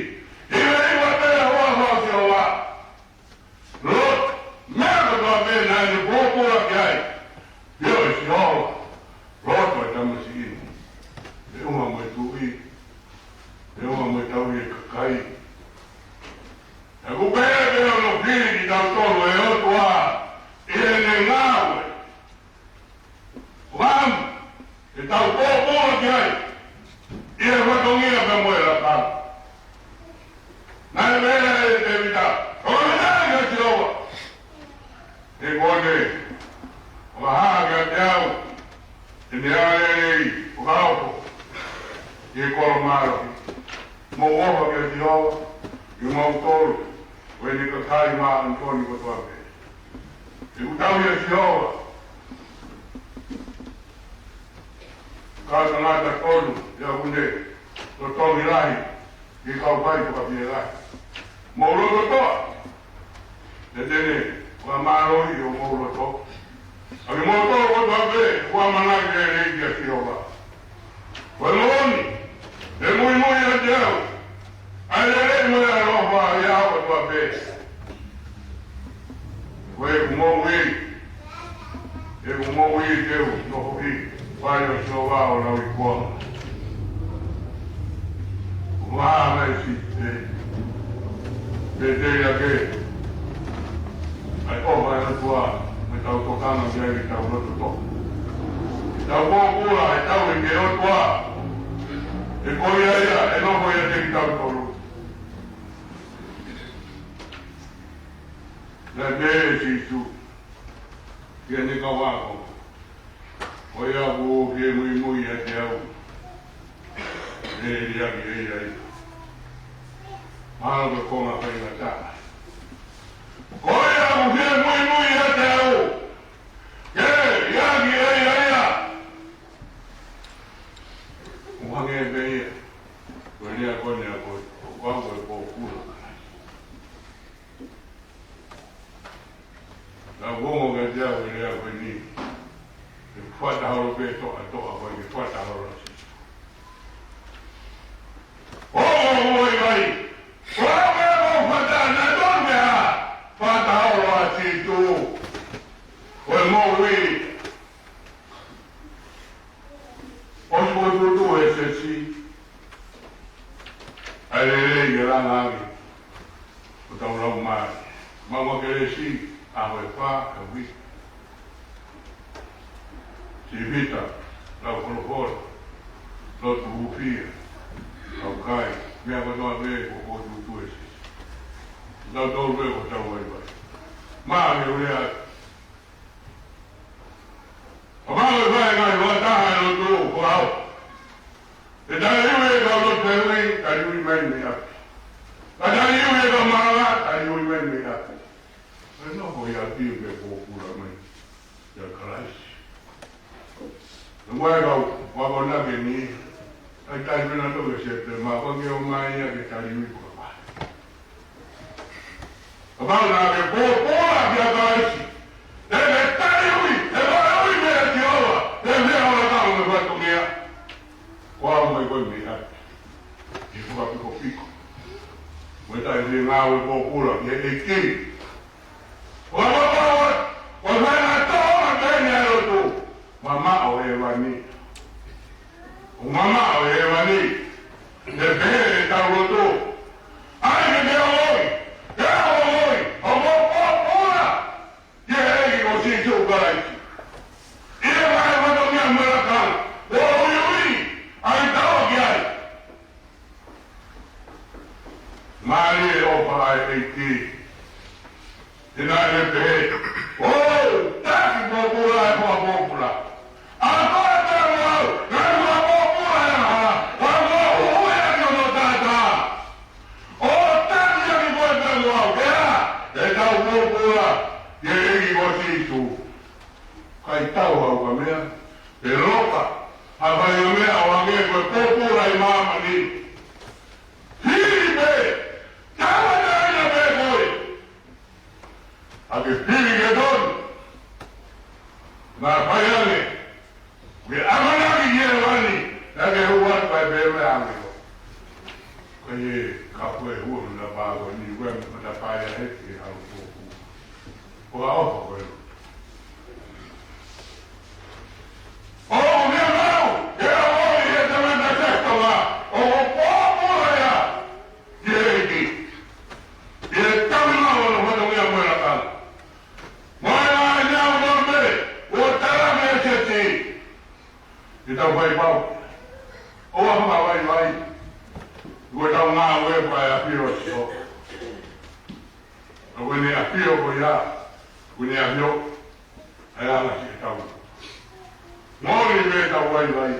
Hiva hiva pē ʻa e huafa ʻo Sihova. Lot, meʻa kotoa pē naʻa ne pōpula ki ai, ʻio ʻe Sihova, loto ʻa e tamasiʻi ni, feʻunga mo e tuʻi, feʻunga mo e tauhi ʻa e kakai. He ʻoku pehē pē hono fili kitautolu ʻe he ʻOtua ʻi heʻene ngāue. Lam, ke tau pōpula ki ai ʻi he fatongia pea mo e lakanga. Naʻe pehē ʻe Tēvita, ʻo ne ʻai kia Sihova, ʻe kole, ʻo ka hā kiate au ʻene ʻaho lelei, ʻo ka hoko ʻi he kolo mālohi. Mou ʻofa kia Sihova, ʻi hoʻomautolu, ko ʻene kakai māʻoniʻoni kotoa pē. He ʻoku tauhi ʻe Sihova kau tangata tonu, ʻi heʻene totongi lahi ki he kau fai fakafiefiaʻaki. Mou loto toʻa, he te ne fakamālohiʻi homou loto. ʻA kimoutolu kotoa pē ʻoku ʻamanaki lelei kia Sihova, ko e moʻoni, ʻe muimui ʻiate au ʻa e lelei mo e ʻaloʻofa ʻi he ʻaho kotoa pē. Ko ʻeku moʻui, ʻeku moʻui te u nofo ʻi he fale ʻo Sihova ʻo lauikuonga. Ko e ngaahi meʻa siʻi, ʻe, ʻe tei ake ʻa e ʻofa ʻa e ʻOtua, mo ʻetau tokanga ki ai ʻi heʻetau loto toʻa. ʻEtau pōpula, ʻetau ʻeke ʻOtua, he ko ia ia ʻe nofo ʻiate kitautolu. Naʻe pehē ʻe Sīsū ki heʻene kau ako, ko ia ʻoku fie muimui ʻiate au, ʻe liʻaki ʻe ia ia. Mahalo ko e konga faingataʻa. Ko ia ʻoku fie muimui ʻiate au, ʻe liʻaki ʻe ia ia. ʻOku hangē pē ia ko e lea ko eni ʻa ko e, ko au ko e pōpula. Naʻa ku ongo kiate au e lea ko eni, ʻe fakataholo pē toʻa toʻa, ko e fakataholo ʻa Sīsū. ʻO, ʻo, ʻo, ʻi ai. Ko au pē ʻoku ou fakataholo, naʻe tonu pē ʻa e fakataholo ʻa Sīsū. Ko e moʻui. ʻOsi fokotuʻutuʻu ʻe he siasi ʻa e lelei ke langa ʻaki hotau laumālie. Maʻu ʻa e kelesi, ʻaho ʻe fā ʻi he uike. Sivita, lau folofola, lotu hūfia, lau kai, meʻa kotoa pē kuo fokotuʻutuʻu ʻe he siasi. Tautolu pē ko hotau vaivai. Maʻu e lea, kapau ʻe fai e ngaahi fakataha ʻa e lotu, ko au. Ke taliui e kau lotu fehuʻi, taliui mai mei ʻapi. Ka taliui e kau malanga, taliui mai mei ʻapi. Ko e nofo ʻi ʻapi ʻoku ke pōpula mai ʻia Kalaisi. Ko e ʻuhinga e kau akonaki ni, ʻai taimi pē naʻa tau ke Sepitema, ko e ke ō mai ia ke taliui ko e fai. Kapau naʻa ke pōpula kia Kalaisi, ʻe ke taliui, ʻe taliui meia Sihova, ʻe meʻa ʻo e kau me fatongia. Ko au mai koe mei ʻapi, ʻi he fakapikopiko. Mo e taʻe fie ngāue pōpula ki he ʻEiki. Ko e fakapikopiko, ko e faʻahinga tō ma teni ʻa e lotu. Mamaʻo e ʻevani. ʻOku mamaʻo e ʻevani. Te pehē ʻetau lotu. ʻAi ke te ʻoi. Ke ʻoi. ʻO mo pōpula ki he ʻEiki ko Sīsū Kalaisi. ʻI he ngaahi fatongia mo e lakanga. ʻO uiui. ʻAi tau ki ai. Mālie e ʻofa ʻa e ʻEiki. He naʻa ne pehē, ʻo, taki pōpula e fakapōpula. ʻA koe pē mo au, naʻe fakapōpula e hala, ʻa ko e huhuʻi ʻaki hono taʻataʻa. ʻO taki ʻaki koe pē mo au, ʻe ʻa, ʻetau pōpula ki he ʻEiki ko Sīsū. Kai tau au ka meʻa, pe loka, ha fai ha meʻa ʻo hangē ko e pōpula ʻi māmani. Fili pē, tauʻatāina pē koe. ʻA ke fili ke tonu. Naʻa fai ange, ke ʻamanaki Pea mo e ʻāngelo. Ko e kapu e ua matapā ko eni, ua matapā ia he ke au ko ku. Ko a ofa ko e. ʻO meʻa mau, ke a ʻoi e tangata Sētane, ʻo ko pōpula ia. Ki he ʻEiki. Ki he taimi mau ʻo e fatongia mo e lakanga. Mo e ʻai nau nome, ʻo tala me seti. Ke tau fai pau. ʻOua fakavaivai. Ko ʻetau ngāue ʻoku ʻafio ʻa Sihova. Ko ʻene ʻafio ko ia. Ko ʻene ʻafio. ʻA e anga siʻetau. Mole me tau vaivai.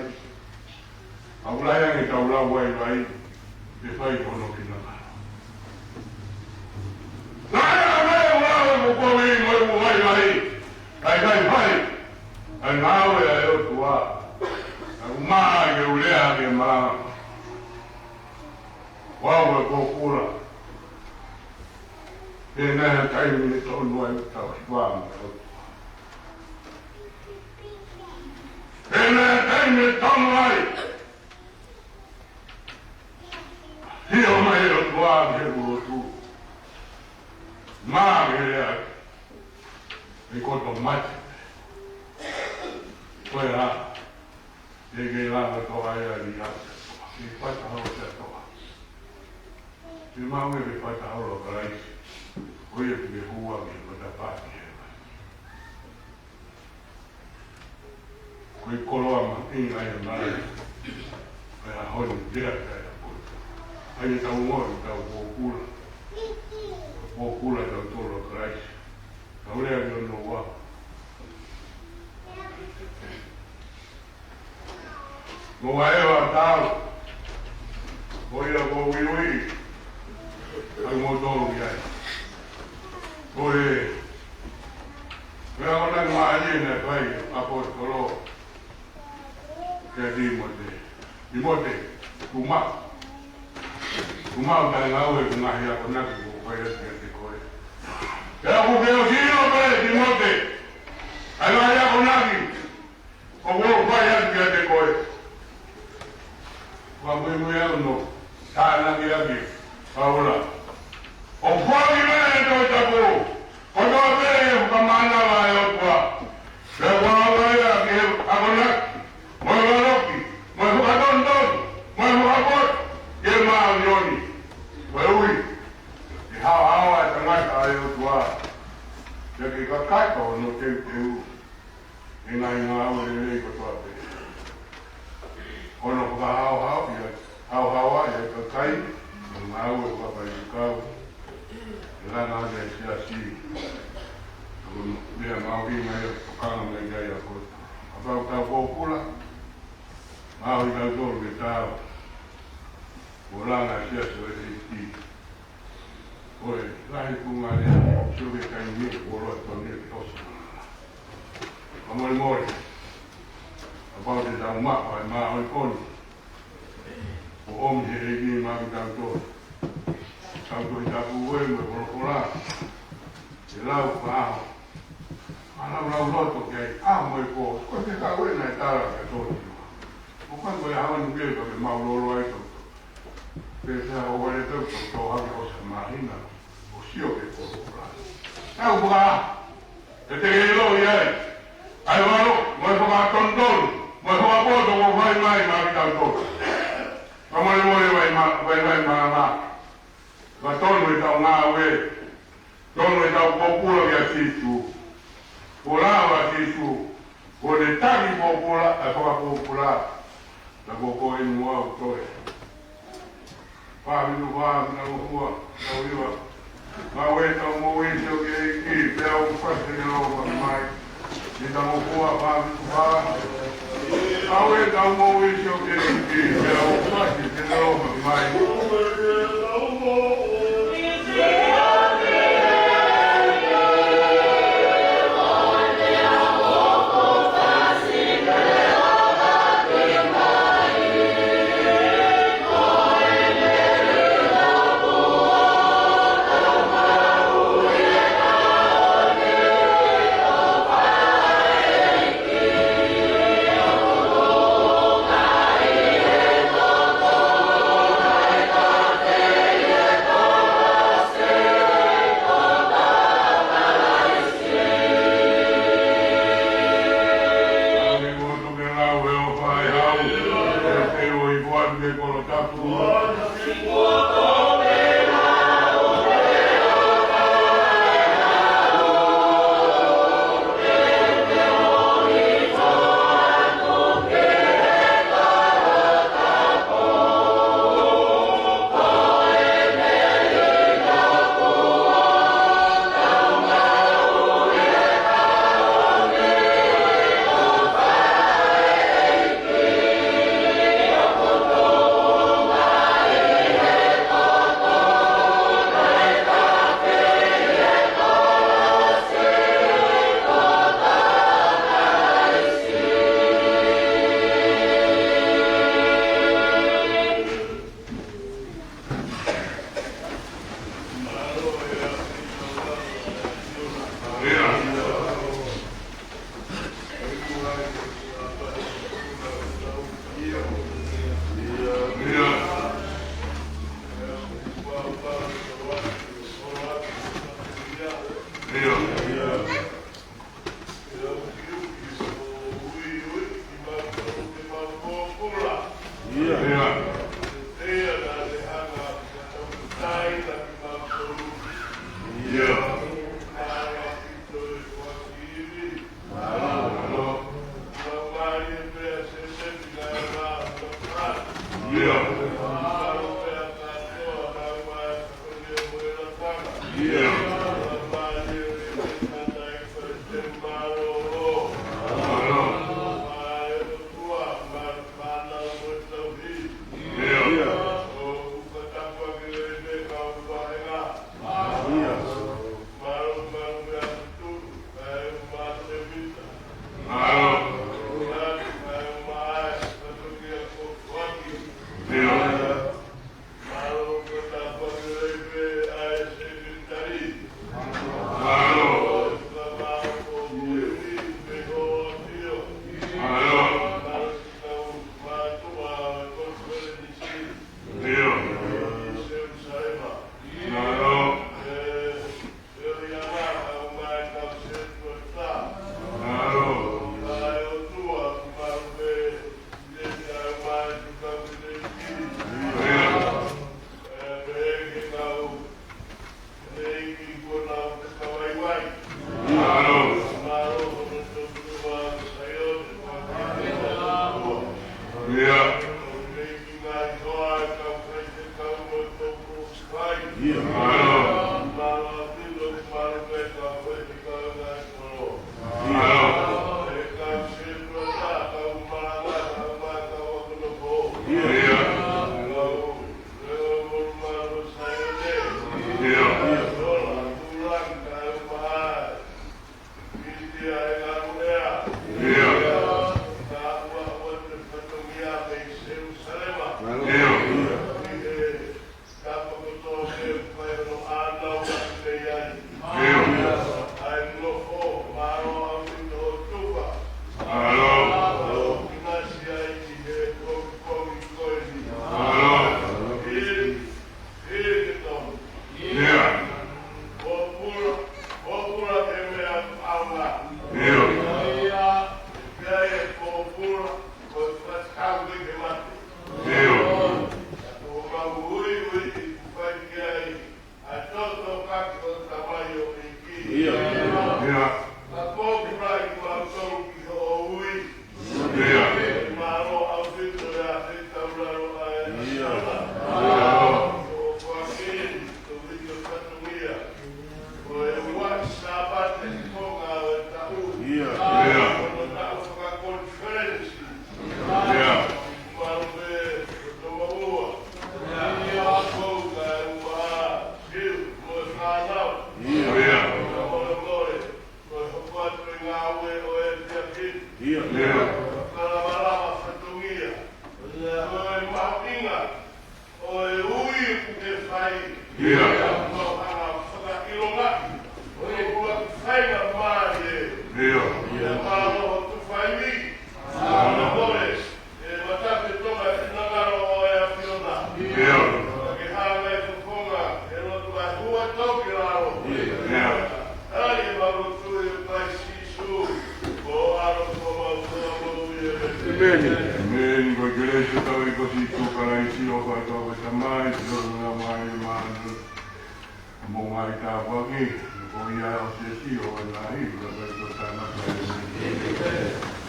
ʻOku lahi ange ʻetau lau vaivai. Ke fai hono finangalo. Naʻe ʻa me ʻoku lau e mokomi mo e vaivai. ʻIkai fai. ʻA e ngāue ʻa e ʻOtua. ʻOku mā ke u lea ke malanga. Ua ue pōpula. Pea naʻe taimi ʻe tonu ai ʻetau hiva mo e ʻOtua. Pea naʻe taimi ʻe tonu ai. Hio mai e ʻOtua he ʻulotu. Mā ke lea. ʻE koto mate. Ko e hā. Ke ke lava to ai a ni a. Ke fata hao te atoa. Ke mau ke fata hao lo Kalaisi. Ko ia ke ke hua ke fata pāki he mai. Ko e koloa ma inga ia mai. Ko e ʻaho ni lea ka ia ko. ʻAi e tau ngoi, tau pōpula. Pōpula tau tolo Kalaisi. Tau lea ki ono ua. Mo e ʻeva tau. Mo ia mo uiui. Ai mo tolu ia. Mo e. Mo e ʻaho na maʻali na fai ʻaposetolo. Kia Timote. Timote. Kuma. Kuma o tai ngāue ko e ngaahi akonaki ko fai atu kiate koe. Pea ʻoku ke ʻosi ʻilo pē Timote. ʻA e ngaahi akonaki. ʻOku ou fai atu kiate koe. Ua muimui au no. Tānaki ake. Paula. ʻOku foaki mai e Tohi Tapu. Kotoa pē ʻe fakamānava ʻe he ʻOtua. Pea ʻoku ʻaonga ia ki he akonaki. Mo e valoki. Mo e fakatonutonu. Mo e fakapoto. Ki he māʻoniʻoni. Koeʻuhi. Ke haohaoa e tangata ʻa e ʻOtua. Pea ke kakato hono teuteu. ʻI he ngaahi ngāue lelei kotoa pē. Ko hono fakahaohaoa ia, haohaoa ia e kakai, mo e ngāue fakafaifekau, ʻe langa ʻa e siasi, ko hono meʻa mahuʻinga ia ʻoku tokanga mai ki ai ʻa e ʻOtua. Kapau ʻoku tau pōpula, maʻu ʻe tautolu ke tau, ʻo langa e siasi ʻo e ʻEiki. Ko e lahi e tuʻunga lea, sio ki he taimi ni, ʻoku lolotonga ke ʻosi. Fakamolemole. Kapau te tau maʻu ʻa e māʻoniʻoni. ʻOku ʻomi ʻe he ʻEiki maʻa kitautolu. Tau Tohi Tapu ē mo e folofola. Ke lau fakaʻaho. Mālōlō loto ki ai, ʻa mo e ko, ko e fekau ē naʻe tala kia Tōtino. ʻOku ʻikai ko e ʻaho ni pē ka ke mālōlō ai tō. Pea ʻoku ou ʻalu atu ʻo tō hake ʻo sa māhina, ʻo sio ki he folofola. Tau faka, ʻe te ke ʻilo ʻi ai. ʻA e valoki, mo e fakatonutonu, mo e fakapoto, mo fai mai, maʻa kitautolu. Fakamolemole vai ma, vai vai ma ma. Fakatonu ʻetau ngāue. Tonu ʻetau pōpula kia Sīsū. Pōpula ʻa Sīsū. Ko ʻene taki pōpula, ʻa e fakapōpula. Ta ko ko e mua ʻo toe. Fā fitu fā, fā fitu fā, fā fitu fā. Mau ʻetau moʻui sio ki he ʻEiki, pea ʻoku fasi ke lōmaki mai. Ni ta mo kua fā fitu fā. Mau ʻetau moʻui sio ki he ʻEiki, pea ʻoku fasi ke lōmaki mai. ʻOku ʻikai ko e Tamai, ʻio, ʻio, mai, mai, mo mai tāpuaki, ko ia ʻo Sēsū, ʻo e ngaahi, ʻio, ko e tō tānaki, ʻio.